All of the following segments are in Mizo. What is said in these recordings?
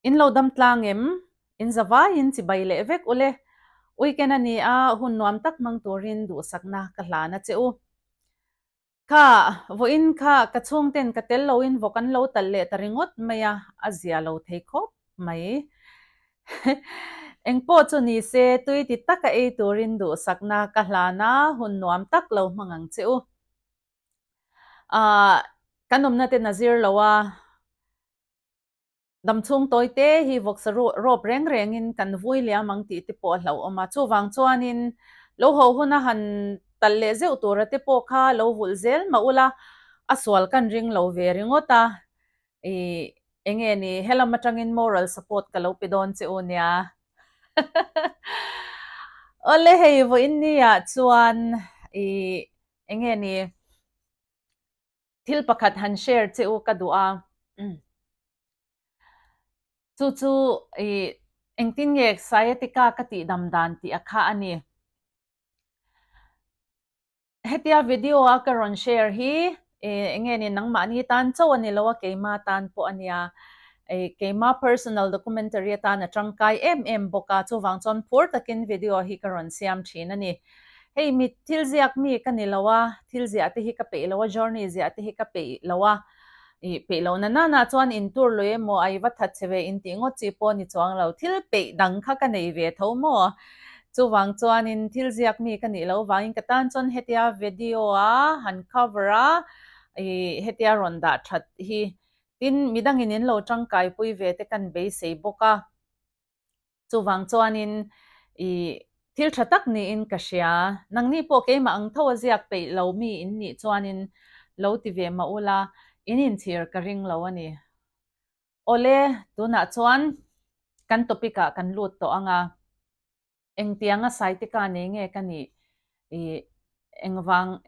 In lo dam tlang em? In zavaiin chibai leh vek ule. Weekend a ni a, hun nuam tak hmang turin duhsakna ka hlan a che u. Kha, vawiin kha ka chhungten ka tel loin vawk an lo talh leh ta ringawt mai a, a zia lo thei khawp mai. Engpawh chu ni se, tui ti taka ei turin duhsakna ka hlan a, hun nuam tak lo hmang ang che u. Ahh, kan awmna ten a zir lo a. Damchhung tawi te hi vawksa rawp reng rengin kan vui liam ang tih te pawh a hlauhawm a. Chuvang chuanin lo haw huna han talh leh zeuh tura te pawh kha lo vulh zel mah ula, a sual kan ring lo ve ringawt a. Ih, enge ni, helam atangin moral support ka lo pe dawn che u nia. Awle hei vawiin niah chuan ih, enge ni, Thil pakhat han share che u ka duh a, chu chu i engtin nge sciatica ka tih dam dan tih a kha a ni. Hetia video a ka rawn share hi enge ni nangmahni tan chauh a ni lo a, keima tan pawh a nia. Keima personal documentary atan a tangkai em em bawk a, chuvang chuan phur takin video hi ka rawn siam thin a ni. Hei mi thil ziak mi ka ni lo a, thil ziah te hi ka peih lo a, journey ziah te hi ka peih lo a, ih peih lo na nana chuan in tur lui emaw a i va that che ve in tih ngawt chi pawh ni chuang lo, thil peih dang kha ka nei ve tho maw? Chuvang chuanin thil ziak mi ka nih loh vangin ka tan chuan hetia video a han cover a, ih hetia rawn dah that hi tin midangin in lo tangkaipui ve te kan beisei bawk a. Chuvang chuanin i thil tha tak niin ka hria. Nangni pawh keimah ang tho a ziak peih lo mi in nih chuanin lo ti ve mah ula, in inchhir ka ring lo a ni. Awle, tunah chuan kan topic ah kan lut tawh ang a. Engtianga Saitika nei nge ka nih? I engvang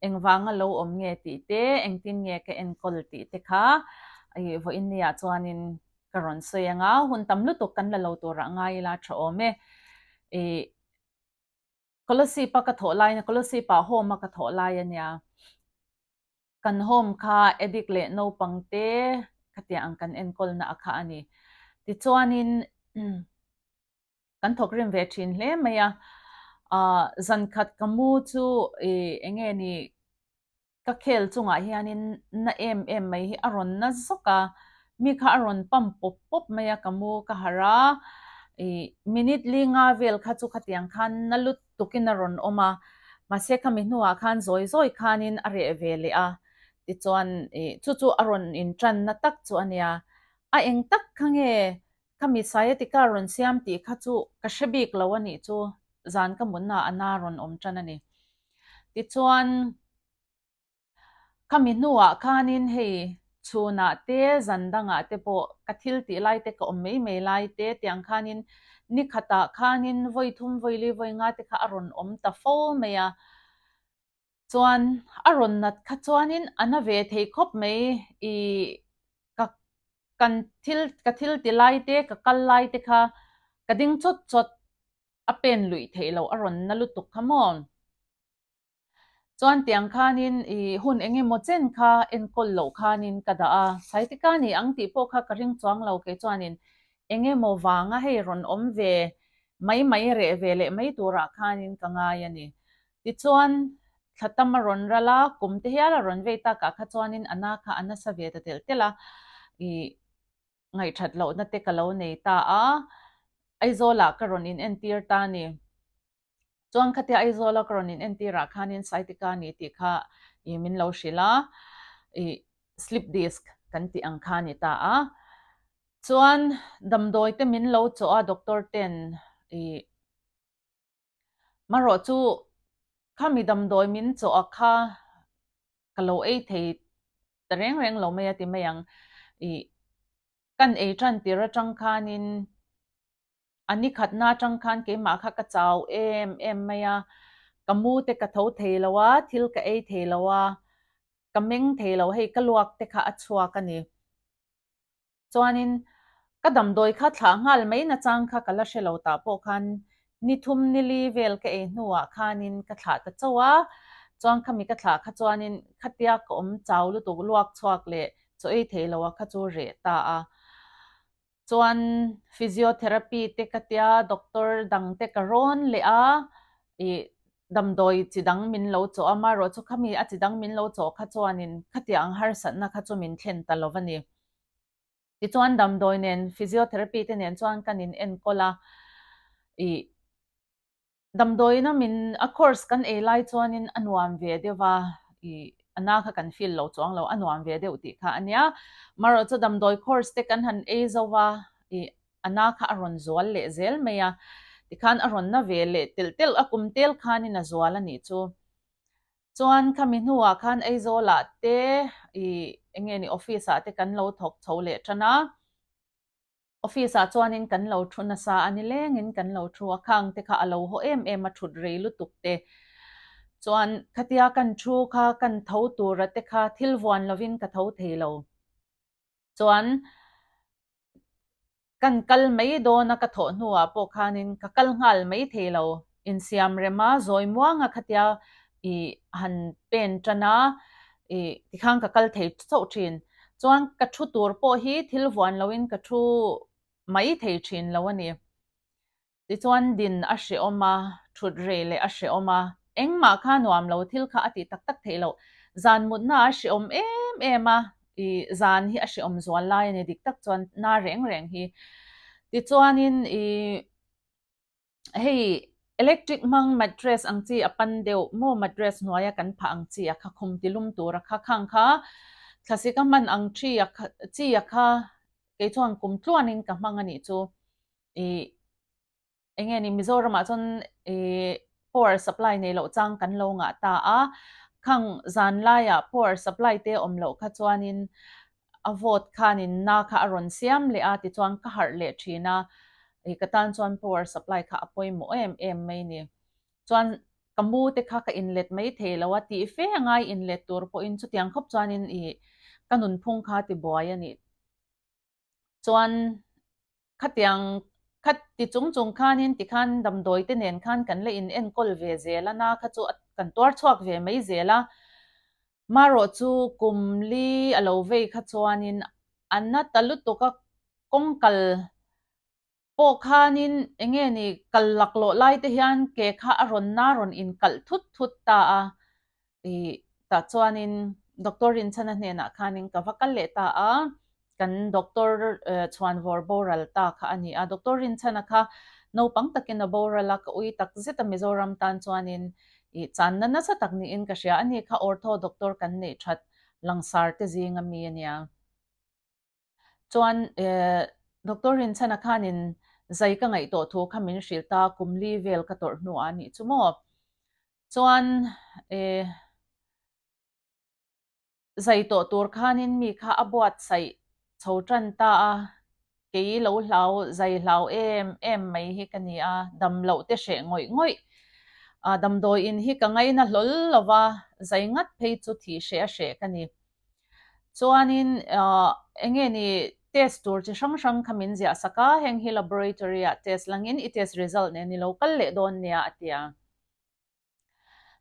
engvanga lo awm nge tih te, engtin nge ka enkawl tih te kha i vawiin niah chuanin ka rawn sawi ang a, hun tam lutuk kan la lo turah ngai ila tha awm e. I Kolosip-a ka thawh laina Kolosip-ah home-a ka thawh lai a nia. Kan home kha addict leh naupang te khatiang ang kan enkawlna a kha a ni. Tichuanin Kan thawk rim ve thin hle mai a, ah zan khat ka mu chu ih eng nge ni ka khel chungah hianin na em em mai hi a rawn na zawk a, mi kha a rawn pump pawp pawp mai a ka mu ka harh a, ih minute li nga vel kha chu khatiang khan na lut tukin a rawn awm a, mahse khami hnuah khan zawi zawi khanin a reh ve leh a, tichuan ih chu chu a rawn intanna tak chu a nia, a eng tak kha nge Ka mi sciatica rawn siam tih kha chu ka hre bik lo a nih chu, zan ka mutna a na rawn awm tan a ni. Tichuan, ka mi hnuah khanin hei chhunah te zan dangah te pawh ka thil tih lai te ka awm mai mai lai te tiang khanin ni khatah khanin vawi thum vawi li vawi nga te kha a rawn awm ta fo mai a. Chuan a rawn nat kha chuanin a na ve thei khawp mai i ka kan thil ka thil ti lai te ka kal lai te kha ka ding chawt chawt a pen luih theih loh a rawn na lutuk kha maw. Chuan tiang khanin i hun eng emaw chen kha enkawl loh khanin ka dah a, Saitika ni ang tih pawh kha ka ring chuang lo kei chuanin eng emaw vanga hei rawn awm ve mai mai reh ve leh mai turah khanin ka ngai a ni. Tichuan, thla tam a rawn ral a, kum te hial a rawn vei takah kha chuanin a na kha a nasa ve ta telh telh a, ih ngaihthat lohna te ka lo nei ta a, Aizawlah ka rawn inentir ta a ni. Chuan khatia Aizawla ka rawn inentirah khanin Saitika ni tih kha ih min lo hrilh a, ih slip disc kan tih ang kha a ni ta a. Chuan damdawi te min lo chawh a doctor ten ih Marawh chu khami damdawi min chawh a kha ka lo ei thei ta reng reng lo mai a ti mai ang. Ih kan ei tan tir atang khanin a ni khatna atang khan keimah kha ka chau em em mai a, ka mu te ka tho thei lo a, thil ka ei thei lo a, ka meng thei lo hei ka luak te kha a chhuak a ni. Chuanin ka damdawi kha thlah nghal mai nachang kha ka la hre lo tah pawh khan ni thum ni li vel ka ei hnuah khanin ka thlah ta chauh a, chuan khami ka thlah kha chuanin khatia ka awm chau lutuk luak chhuak leh chaw ei thei lo a kha chu reh ta a. Chuan physiotherapy te ka tia doctor dang te ka rawn leh a, ih damdawi chi dang min lo chawh a, amaherawh chu khami a chi dang min lo chawh kha chuanin khatiang ang harsatna kha chu min thlen ta lo a ni. Tichuan damdawi nen physiotherapy te nen chuan kan in enkawl a, ih Damdawiina min a course kan ei lai chuanin a nuam ve deuh a, ih a na kha kan feel lo chuang lo, a nuam ve deuh tih kha a nia. Marawh chu damdawi course te kan han ei zo a, ih a na kha a rawn zual leh zel mai a, tikhan a rawn na ve leh telh telh a, kum tel khanin a zual a nih chu. Chuan khami hnuah khan Aizawlah te ih eng nge ni office ah te kan lo thawk chho leh tan a. Office ah chuanin kan lo thu nasa a ni lengin kan lo thu a, khang te kha a lo haw em em a thut rei lutuk te chuan khatia kan thu kha kan tho tura te kha thil vuan lovin ka tho thei lo chuan kan kal mai dawn a ka thawh hnuah pawh khanin ka kal nghal mai thei lo insiam rem a zawi muang a khatia ih han pen tan a ih tikhan ka kal thei chauh thin. Chuan ka thu tur pawh hi thil vuan loin ka thu mai thei thin lo a ni. Tichuan din a hrehawm a, thut rei leh a hrehawm a, engmah kha nuam lo thil kha a tih tak tak theih loh. Zan mutna a hrehawm em em a, ih zan hi a hrehawm zual lai a ni dik tak chuan na reng reng hi. Tichuanin ih. Hei electric hmang mattress ang chi a pan deuh maw mattress hnuaia kan phah ang chi a kha khum ti lum tur a kha khang kha thlasik a hman ang thi a kha chi a kha kei chuan kum tluanin ka hmang a nih chu ih eng nge ni Mizoramah chuan ih power supply nei loh chang kan lo ngah ta a khang zan laiah power supply te awm loh kha chuanin a vote khanin na kha a rawn siam leh a tichuan ka harh leh thin a, ih ka tan chuan power supply kha a pawimawh em em mai ni. Chuan ka mu te kha ka inlet mai thei lo a, tih fe a ngai inlet tur pawhin chutiang khawp chuanin ih ka nunphung kha ti buai a nih. Chuan Khatiang kha ti chung chung khanin tikhan damdawi te nen khan kan la in enkawl ve zel a, na kha chu kan tuar chhuak ve mai zel a. Marawh chu kum li a lo vei kha chuanin a na ta lutuk a, kawng kal pawh khanin eng nge ni kal laklawh lai te hian ke kha a rawn na rawn inkalh thut thut ta a, Ih tah chuanin doctor Rinchhana hnenah khanin ka va kal leh ta a, kan doctor chhuanvawr boral ta kha a ni a. Doctor Rinchhana kha naupang takin a boral a, ka ui tak zet a Mizoram tan chuanin ih channa nasa tak niin ka hria. Ani kha ortho doctor kan neih that langsar te zinga mi a nia. Chuan Doctor Rinchhana khanin zai ka ngaih tawh thu kha min hrilh ta, kum li vel ka tawrh hnuah a nih chu maw. Chuan zai tawh tur khanin mi kha a buatsaih chho tan ta a, kei lo hlau zai hlau em em mai hi ka ni a, dam loh te hreh ngawih ngawih. Damdawi in hi ka ngaina hlawl lo va, zai ngat phei chu thih hreh a hreh ka ni. Chuanin eng nge ni test tur chi hrang hrang kha min ziah sak a, heng hi laboratory ah test langin i test result nen i lo kal leh dawn nia a ti a.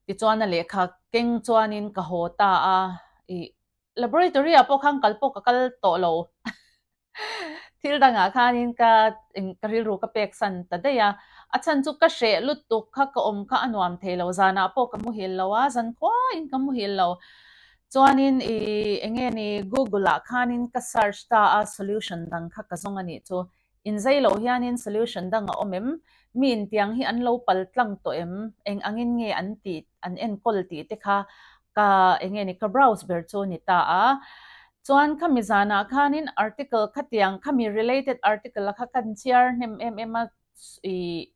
Tichuan a lehkha keng chuanin ka haw ta a, ih laboratory ah pawh khan kal pawh ka kal tawh lo. Thil dangah khanin ka ka rilru ka pek san ta daih a, a chhan chu ka hreh lutuk kha ka awm kha a nuam thei lo, zanah pawh ka muhil lo a, zan khuaiin ka muhil lo. Chuanin ih eng nge ni Google ah khanin ka search ta a solution dang kha ka zawng a nih chu. Inzei loh hianin solution dang a awm em? Mi intiang hi an lo pal tlang tawh em? Eng angin nge an tih an enkawl tih te kha ka eng nge ni ka browse ber chu ni ta a. Chuan khami zanah khanin article khatiang khami related article a kha kan chhiar hnem em em a ih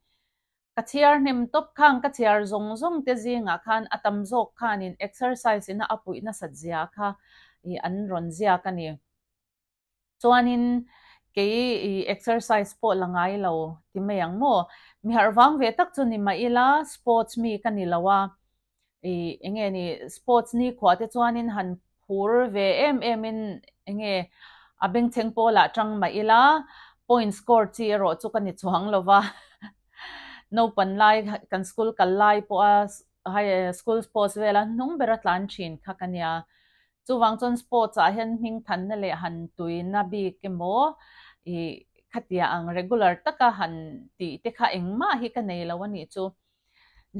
ka chhiar hnem tawp khang ka chhiar zawng zawng te zingah khan a tam zawk khanin exercise ina a puih nasat zia kha ih an rawn ziak a ni. Chuanin kei ih exercise pawh la ngai lo ti mai ang maw? Mi harh vang ve tak chu ni mah ila sports mi ka ni lo a, ih eng nge ni sports ni khuah te chuanin han phur ve em em in eng nge a bengchheng pawlah tang mah ila point score chi erawh chu ka ni chuang lo va, naupan lai kan school kal lai pawha school sports vela hnung bera tlan thin kha ka nia. Chuvang chuan sports ah hian hming thanna leh han tuina bik emaw ih Khatia ang regular taka han tih te kha engmah hi ka nei lo a nih chu.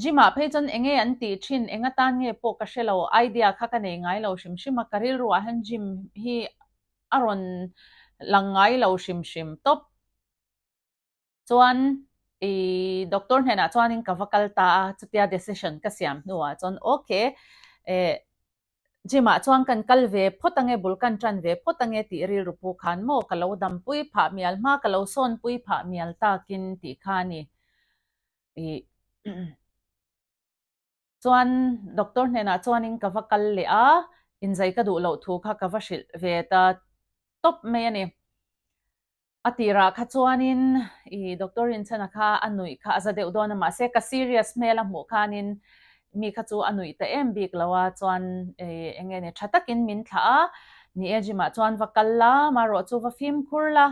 Gym ah phei chuan enge an tih thin, eng atan nge pawh ka hre lo, idea kha ka nei ngai lo hrim hrim a, ka rilru ah hian gym hi a rawn lang ngai lo hrim hrim tawp. Chuan i doctor hnenah chuanin ka va kal ta a, chutia decision ka siam hnuah chuan ok eh gym ah chuan kan kal ve phawt ange, bul kan tan ve phawt ange tih rilru pu khan maw ka lo dampui phah mial hma, ka lo sawnpui phah mial takin tih kha a ni. I Chuan doctor hnenah chuanin ka va kal leh a, inzai ka duh loh thu kha ka va hrilh ve ta tawp mai a ni. A tirah kha chuanin i doctor Rinchhana kha a nuih kha a za deuh dawn a, mahse ka serious hmel a hmuh khanin mi kha chu a nuih ta em bik lo a, chuan i eng nge ni tha takin min thlah a, ni e gym ah chuan va kal la, marawh chu va fimkhur la,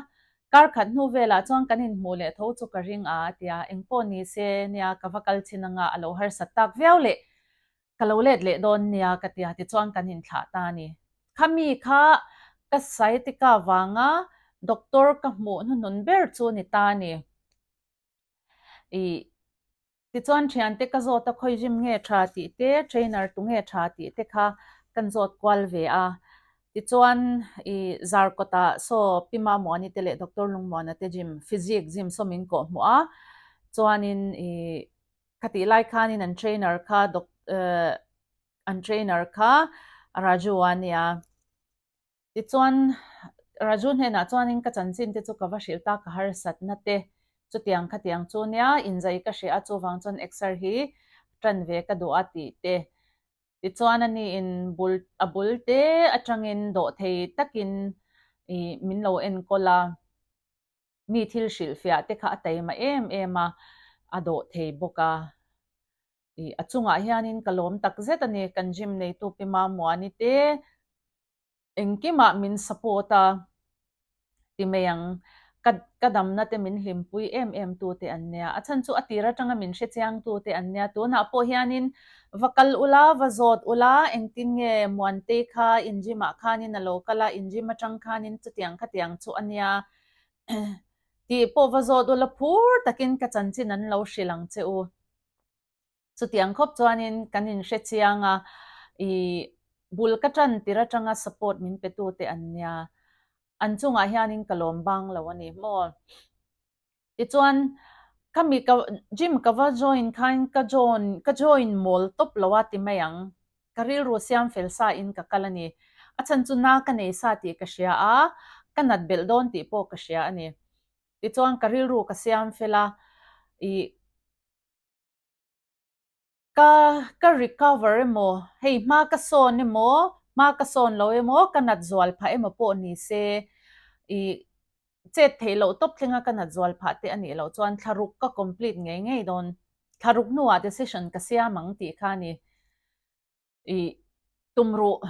Kar khat hnu velah chuan kan inhmuh leh tho chu ka ring a, a ti a, engpawh ni se nia ka va kal chin anga a lo harsat tak viau leh ka lo let leh dawn nia ka ti a, tichuan kan inthlah ta a ni. Khami kha ka sciatica vanga doctor ka hmuh hnuhnun ber chu ni ta a ni. Ih. Tichuan thiante ka zawt a khawi gym nge tha tih te, trainer tu nge tha tih te kha kan zawt kual ve a. Tichuan i Zarkawtah saw Pi Mamuani te leh Doctor Lungmuana te gym, physique gym saw min kawh hmuh a. Chuanin i khatih lai khanin an trainer kha an trainer kha Raju a nia. Tichuan, Raju hnenah chuanin ka chanchin te chu ka va hrilh ta, ka harsatna te chutiang khatiang chu nia, inzai ka hria a, chuvang chuan exer hi tan ve ka duh a tih te. Tichuan ani in bul a bul te atangin dawhthei takin ih min lo enkawl a, mi thil hrilhfiah te kha a taima em em a, a dawhthei bawk a. Ih a chungah hianin ka lawm tak zet a ni, kan gym neitu Pi Mamuani te engkimah min support a ti mai ang, ka ka damna te min hlimpui em em tu te an nia, a chhan chu a tir atanga min hre chiang tu te an nia, tunah pawh hianin va kal ula, va zawt ula, engtin nge Muantei kha in gym ah khanin a lo kal a, in gym atang khanin chutiang khatiang chu a nia tih pawh va zawt ula phur takin ka chanchin an lo hrilh ang che u. Chutiang khawp chuanin kan inhre chiang a, i bul ka tan tir atanga support min pe tute an nia. An chungah hianin ka lawm bang lo a ni maw. Tichuan khami ka gym ka va join khan ka join ka join mawl tawp lo a ti mai ang. Ka rilru siam fel sa in ka kal a ni. A chhan chu na ka nei sa tih ka hria a, ka nat belh dawn tih pawh ka hria a ni. Tichuan ka rilru ka siam fel a, i Ka ka recover emaw, hei hma ka sawn emaw, hma ka sawn lo emaw, ka nat zual phah emaw pawh ni se, i chet theih loh tawp thlenga ka nat zual phah te a nih loh chuan thlaruk ka complete ngei ngei dawn. Thlaruk hnuah decision ka siam ang tih kha a ni. I tumruh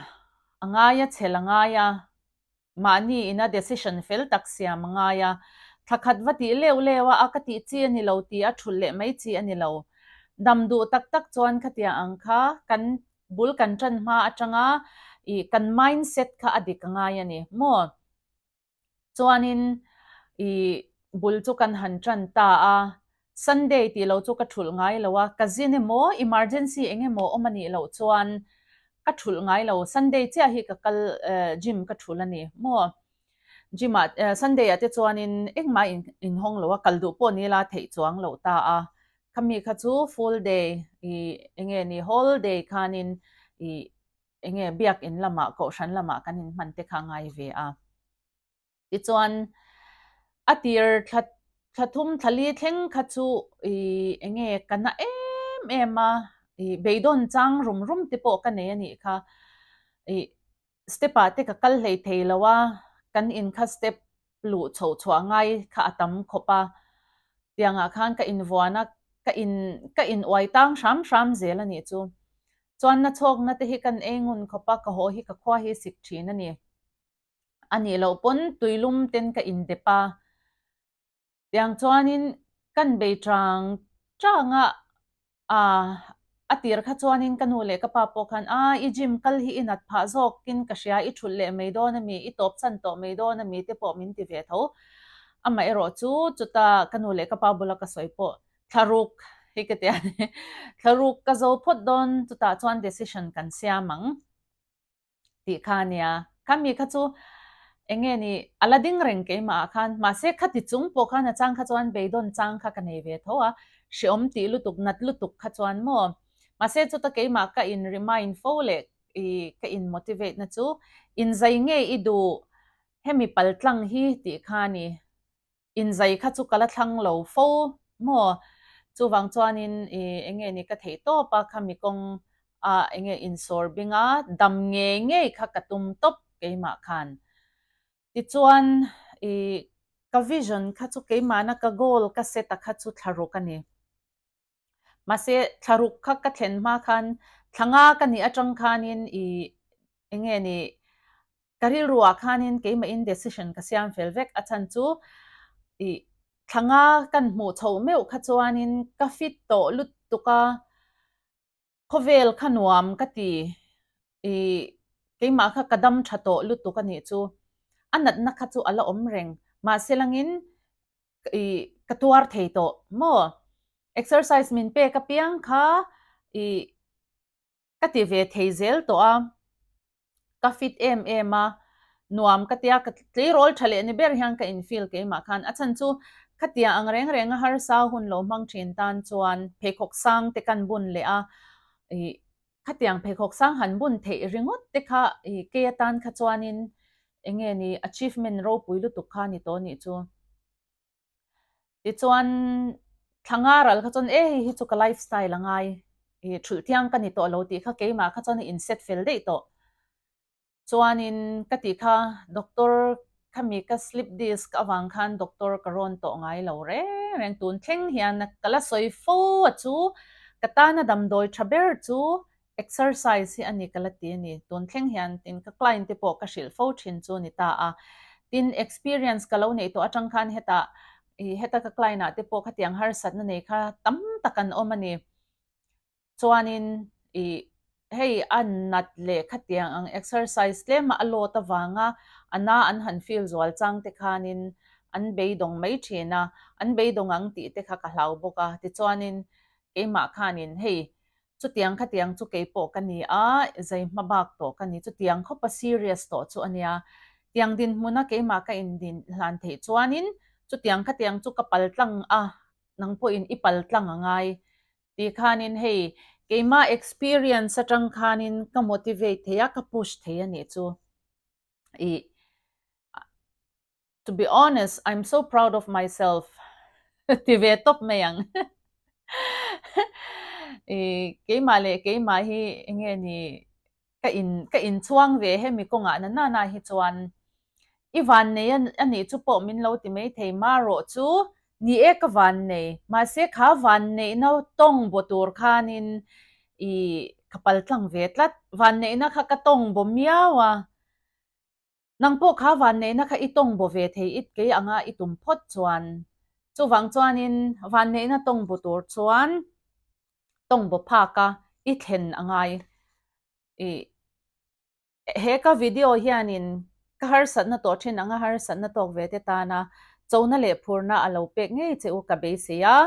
a ngai a, chhel a ngai a, mahni ina decision fel tak siam a ngai a, thla khat va tih leuh leuh a, a ka tih chi a ni lo tih a thulh leh mai chi a ni lo. Dam duh tak tak chuan khatia ang kha kan bul kan tan hma atanga i kan mindset kha a dik a ngai a ni maw? Chuanin i bul chu kan han tan ta a, Sunday tih lo chu ka thulh ngai lo a, ka zin emaw emergency eng emaw awm a nih loh chuan ka thulh ngai lo, Sunday chiah hi ka kal gym ka thulh a ni maw. Gym ah Sunday ah te chuanin engmah inhawng lo a, kal duh pawh ni la theih chuang loh ta a, khami kha chu full day i enge ni whole day khanin i enge biakin lamah kohhran lamah kan inhman te kha ngai ve a. Tichuan a tir thla thla thum thla li thleng kha chu i enge ka na em em a, i beidawn chang rum rum te pawh ka nei a nih kha. I step ah te ka kal hlei thei lo a, kan in kha step luh chhoh chhuah ngai kha a tam khawp a, tiangah khan ka invuan a, ka in ka in uai tang hram hram zel a nih chu. Chuan na chhawkna te hi kan ei ngun khawp a, ka haw hi ka khua hi sik thin a ni. A nih loh pawn tuilum ten ka indep a, tiang chuanin kan bei chang chang a, ah a tir kha chuanin ka nu leh ka pa pawh khan a i gym kal hi i nat phah zawkin ka hria, i thulh leh mai dawn a mi, i tawp chan tawh mai dawn a mi te pawh min ti ve tho. Amaherawhchu chuta ka nu leh ka pa bula ka sawi pawh thlaruk hi ka ti a ni. Thlaruk ka zo phawt dawn chutah chuan decision kan siam ang tih kha a nia. Khami kha chu eng nge ni a la ding reng keimah ah khan mahse khati chung pawh khan a chang kha chuan beidawn chang kha ka nei ve tho a, hreawm tih lutuk nat lutuk kha chuan maw. Mahse chuta keimah ka in remind fo leh i ka in motivate na chu inzai nge i duh hemi paltlang hi tih kha a ni. Inzai kha chu ka la thlang lo fo maw? Chuvang chuanin i eng nge ni ka theih tawp a khami kawng a eng nge insawr bing a dam ngei ngei kha ka tum tawp keimah khan. Tichuan i ka vision kha chu keimahna ka goal ka set a kha chu thlaruk a ni. Mahse, thlaruk kha ka thlen hma khan thla nga ka nih atang khanin i eng nge ni ka rilruah khanin keimahin decision ka siam fel vek a chhan chu i thla nga kan hmuh chhoh meuh kha chuanin ka fit tawh lutuk a, khawvel kha nuam ka ti i keimah kha ka dam tha tawh lutuk a nih chu a natna kha chu a la awm reng mahse langin i ka tuar thei tawh maw exercise min pek apiang kha i ka ti ve thei zel tawh a ka fit em em a nuam ka tia ka tleirawl tha leh ni ber hian ka in feel keimah khan a chhan chu khatia ang reng reng a harsa hun lo hmang thin tan chuan pheikhawk sang te kan bun leh a i Khatiang pheikhawk sang han bun theih ringawt te kha i kei atan kha chuanin eng nge ni achievement ropui lutuk kha ni tawh nih chu. Tichuan thla nga ral kha chuan e hei hi chu ka lifestyle a ngai i thulh thiang ka ni tawh lo tih kha keimah kha chuan i inset fel daih tawh. Chuanin ka tih kha doctor khami ka slip disc avang khan doctor ka rawn tawh ngai lo reng reng tun thleng hian ka la sawi fo a chu ka tana damdawi tha ber chu exercise hi a ni ka la ti a ni tun thleng hian tin ka client te pawh ka hrilh fo thin chu a ni ta a tin experience ka lo neih tawh atang khan hetah ih heta ka client ah te pawh khatiang harsatna nei kha tam tak an awm a ni. Chuanin ih hei a nat leh khatiang ang exercise tlema a load avanga a na an han feel zual chang te khanin an beidawng mai thin a, an beidawng ang tih te kha ka hlau bawk a. Tichuanin keimah khanin hei chutiang khatiang chu keipawh ka ni a, zai hma bak tawh ka ni, chutiang khawpa serious tawh chu a nia. Tiang dinhmuna keimah ka indin hlan theih chuanin chutiang khatiang chu ka paltlang a, nang pawhin i paltlang a ngai. Ti khanin hei keimah experience atang khanin ka motivate thei a, ka push thei a nih chu. I to be honest, I'm so proud of myself ti ve tawp mai ang. I keimah leh keimah hi enge ni ka in ka inchhuang ve hemi kawngah na nana hi chuan i vannei a nih chu pawh min lo ti mai thei marawh chu ni e ka vannei mahse kha vanneihna tawng baw tur khanin i ka paltlang ve tlat vanneihna kha ka tawng baw miau a. Nang pawh kha vanneihna kha i tawng baw ve thei it kei anga i tum phawt chuan. Chuvang chuanin vanneihna tawng baw tur chuan tawng baw phak a i thlen a ngai. I he ka video hianin ka harsatna tawh thin anga harsatna tawk ve te tana chona leh phurna a lo pek ngei che u ka beisei a.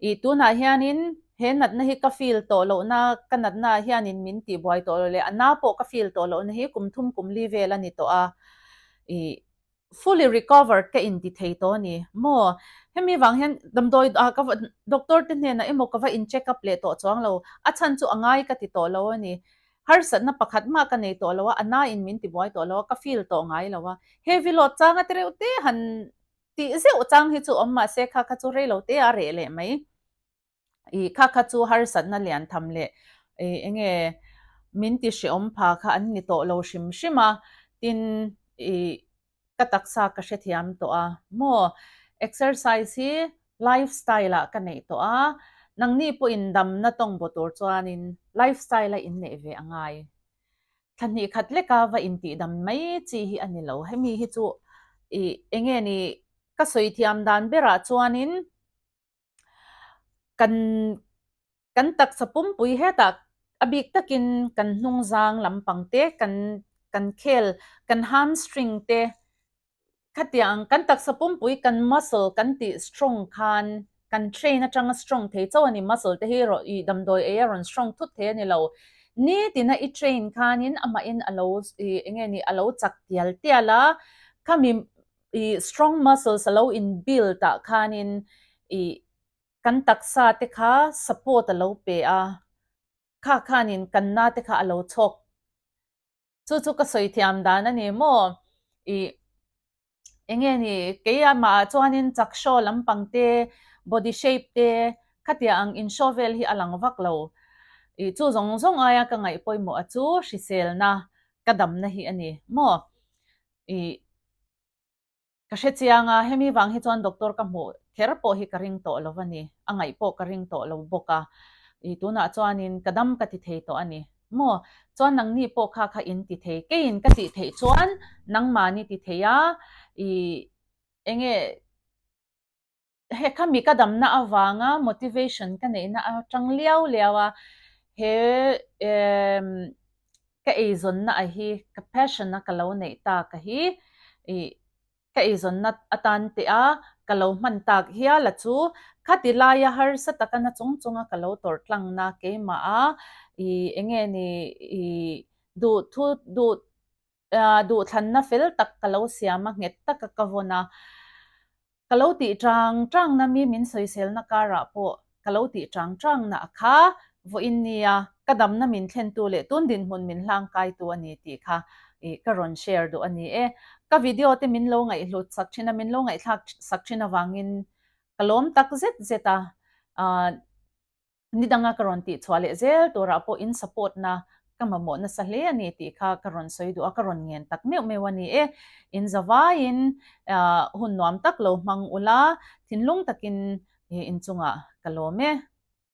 I tunah hianin He natna hi ka feel tawh lohna, ka natna ah hianin min tihbuai tawh lo leh a na pawh ka feel tawh lohna hi kum thum kum li vel a ni tawh a, ih fully recovered ka inti thei tawh a ni maw? Hemi vang hian damdawi ah ka va doctor te hnenah emaw ka va in check up leh tawh chuang lo, a chhan chu a ngai ka ti tawh lo a ni. Harsatna pakhat mah ka nei tawh lo a, a na in min tibuai tawh lo a, ka feel tawh ngai lo a. Heavy load changa tereuh te han tih zeuh chang hi chu awm mahse kha kha chu rei lo te a reh leh mai. I kha kha chu harsatna lian tham leh i enge min ti hreawm pha kha an ni tawh lo hrim hrim a, tin i ka taksa ka hrethiam tawh a maw exercise hi lifestyle ah ka neih tawh a, nangni pawhin damna tawng baw tur chuanin lifestyle a inneih ve a ngai. Thla hnih khat leka va intihdam mai chi hi a ni lo, hemi hi chu i enge ni ka sawi thiam dan berah chuanin Kan kan taksa pumpui hetah a bik takin kan hnungzang lampang te, kan kan khel, kan hamstring te. Khatiang kan taksa pumpui kan muscle kan tih strong khan kan train atanga strong thei chauh a ni, muscle te hi rawh i damdawi ei a rawn strong thut thei a ni lo. Nitina i train khanin amahin a lo i enge ni a lo chak tial tial a, khami i strong muscles a lo in build ah khanin i kan taksa te kha support a lo pe a, kha khanin kan na te kha a lo chhawk. Chu chu ka sawi thiam dan a ni maw? I enge ni kei amah ah chuanin chak show lampang te, body shape te khatia ang in show vel hi a lang vak lo. I chu zawng zawng aia ka ngaih pawimawh a chu hriselna ka damna hi a ni maw? I. Ka hre chiang a, hemi vang hi chuan doctor ka hmuh kher pawh hi ka ring tawh lo a ni, a ngaih pawh ka ring tawh lo bawk a, i tunah chuanin ka dam ka ti thei tawh a ni maw? Chuan nangni pawh kha kha in ti thei, keiin ka tih theih chuan nangmahni ti thei a, i enge He khami ka damna avanga motivation ka neihna atang liau liau a, he emm ka eizawnna a hi ka passion a ka lo neih tak a hi ih ka eizawnna atan teh a ka lo hman tak hial a chu khati laia harsa taka na chung chunga ka lo tawrh tlangna keimah a ih enge ni ih duhthu duh duhthlanna fel tak ka lo siam a nghet taka ka vawn a. Ka lo tih chang changna mi min sawiselna karah pawh ka lo tih chang changna a kha vawiin nia ka damna min thlentu leh tun dinhmun min hlangkaitu a ni tih kha ih ka rawn share duh a ni e. Ka video te min lo ngaihhlut sak thin a, min lo ngaihthlak sak thin avangin ka lawm tak zet zet a. Ni danga ka rawn tih chhuah leh zel turah pawh in support na ka mamawh nasa hle a ni tih kha ka rawn sawi duh a, ka rawn ngen tak meuh meuh a ni e. In zavaiin hun nuam tak lo hmang ula, thinlung takin inchungah ka lawm e.